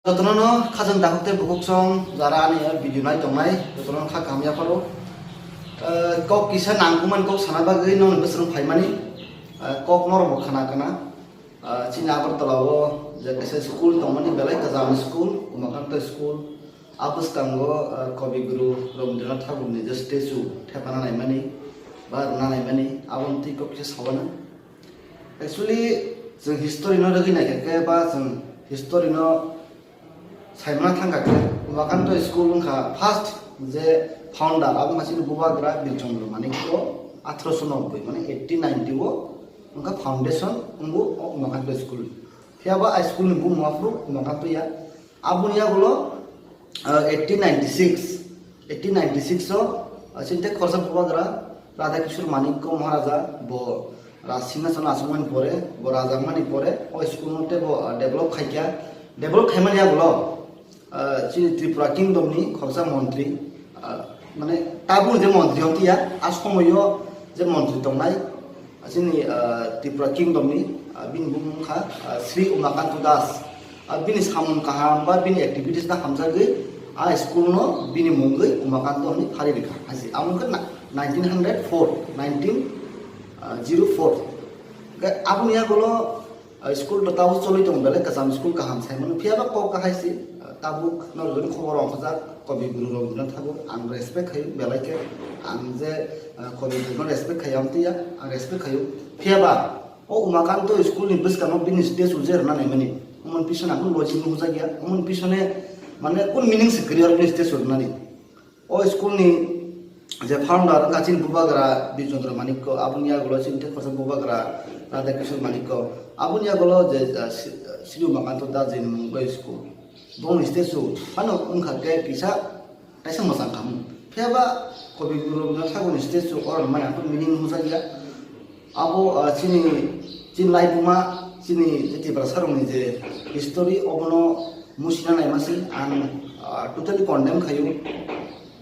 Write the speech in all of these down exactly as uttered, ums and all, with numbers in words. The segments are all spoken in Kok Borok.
Jotono no khajang dakhuk tei bukhuk song jara ani video nai tongnai, jotono kha kaham yapharo. Eh, kok kisa nangkukmani kok sana bagwi nokni bwswrwng phaimani, eh, kok norok bo khana kana. Eh, chini Agartala o je kaisa school tongmani belai kwcham school, Umakanto school. A bwskango, eh, Kabi Guru Rabindranath Thakurni je statue thepana naimani ba rwna naimani, aboni twi kok kisa sawana. Actually, chwng history no rwgwi naikha khe ba chwng history no saimana thangkha khe, Umakanto school wngkha first je founder, abo wngkha chini Bubagra Birchandra Manikya, athroso nobboi, mane eighteen ninety o wngkha foundation wngbo o Umakanto school. Phiya ba a school ni bumung aphuru Umakanto ya. Aboni yagulo, ah, eighteen ninety-six, eighteen ninety-six o, ah, chini tei khoroksa Bubagra Radha Kishore Manikya Maharaja bo Raj Singhason achukmani pore, bo raja wngmani pore, o school no tei bo, ah, develop khaikha. Develop khaimani yagulo, ah, chini Tripura Kingdom ni khoroksa montri, ah, mane tabuk je montri wngtwi ya, a somoio je montri tongnai, chini, ah, Tripura Kingdom ni, ah, bini bumung wngkha, ah, Sri Umakanto Das. Ah, bini samung kaham ba bini activities no hamjagwi a school no bini mungwi Umakanto hinwi phari rikha. Haisi amo wngkha na-, nineteen hundred four, nineteen zero four. Hwnkhe aboni yagulo, ah, school to tabuk choli tongo, belai kwcham school kaham saimano. Phiya ba kok kahai se, ah, tabuk norok joni khobor rok hojak, Kabi Guru Rabindranath Thakur ang respect khaio belai khe. Ang je, ah, Kabi Guru no respect khaio, amtwi ya, ang respect khaio. Phiya ba o Umakanto school ni bwskango bini statue je rwna naimani, omoni pisone ang logic no hujak ya, omoni pisone mane kun meaning se kwrwi aro bini statue rwnani. O school ni je founder wngkha chini Bubagra Birchandra Manikya, aboni yagulo chini tei khoroksa Bubagra Radha Kishore Manikya, aboni yagulo je, ah, Sri, Sri Umakanto Das ni mung bai school. Bongni statue phano wngkha khe kisa kaisa mwchang khamung. Phiya ba Kabi Guru Rabindranath Thakurni statue oro maya khe meaning hwnjak ya. Abo, ah, chini, chini laibuma, chini je Tiprasa rokni je history, obono musina naima se ang, ah, totally condemn khaio.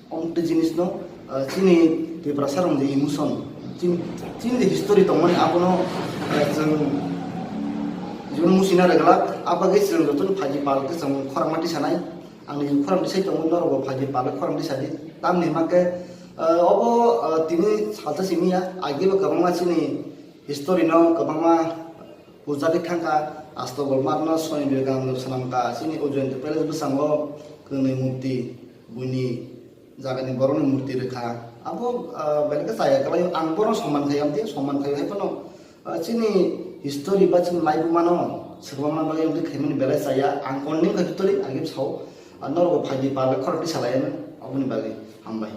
Omte jinis no, ah, chini Tiprasa rokni je emotion, chini, chini je history tongmani abono, ah, chwng, chwng musina rwglak, abagwi chwng jotono phaidi pal khe chwng khorang ma tisanai. Ang ni khorang tisai tongo, norok bo phaidi pal khorang tisadi. Tamni hwnba khe, ah, obo, ah, tini salsa simi ya, agi bo kwbangma chini history no kwbangma pujagwi thangkha, Astagol Marno, Swami Vivekananda swnamkha, chini Ujjayanta Palace bwskango kwnwi murti, buini jagani borokni murti rwkha. Abo, ah, belai khe chaya kwlaio, ang bono soman khaio, amtwi soman khaio, hai phano, ah, chini history ba chini laibuma no swrwngna bagwi amtwi khaimani belai chaya, ang condemn khaio totally, agi sao, ah, norok bo phaidi pal khorang tisalai aboni bagwi hambai.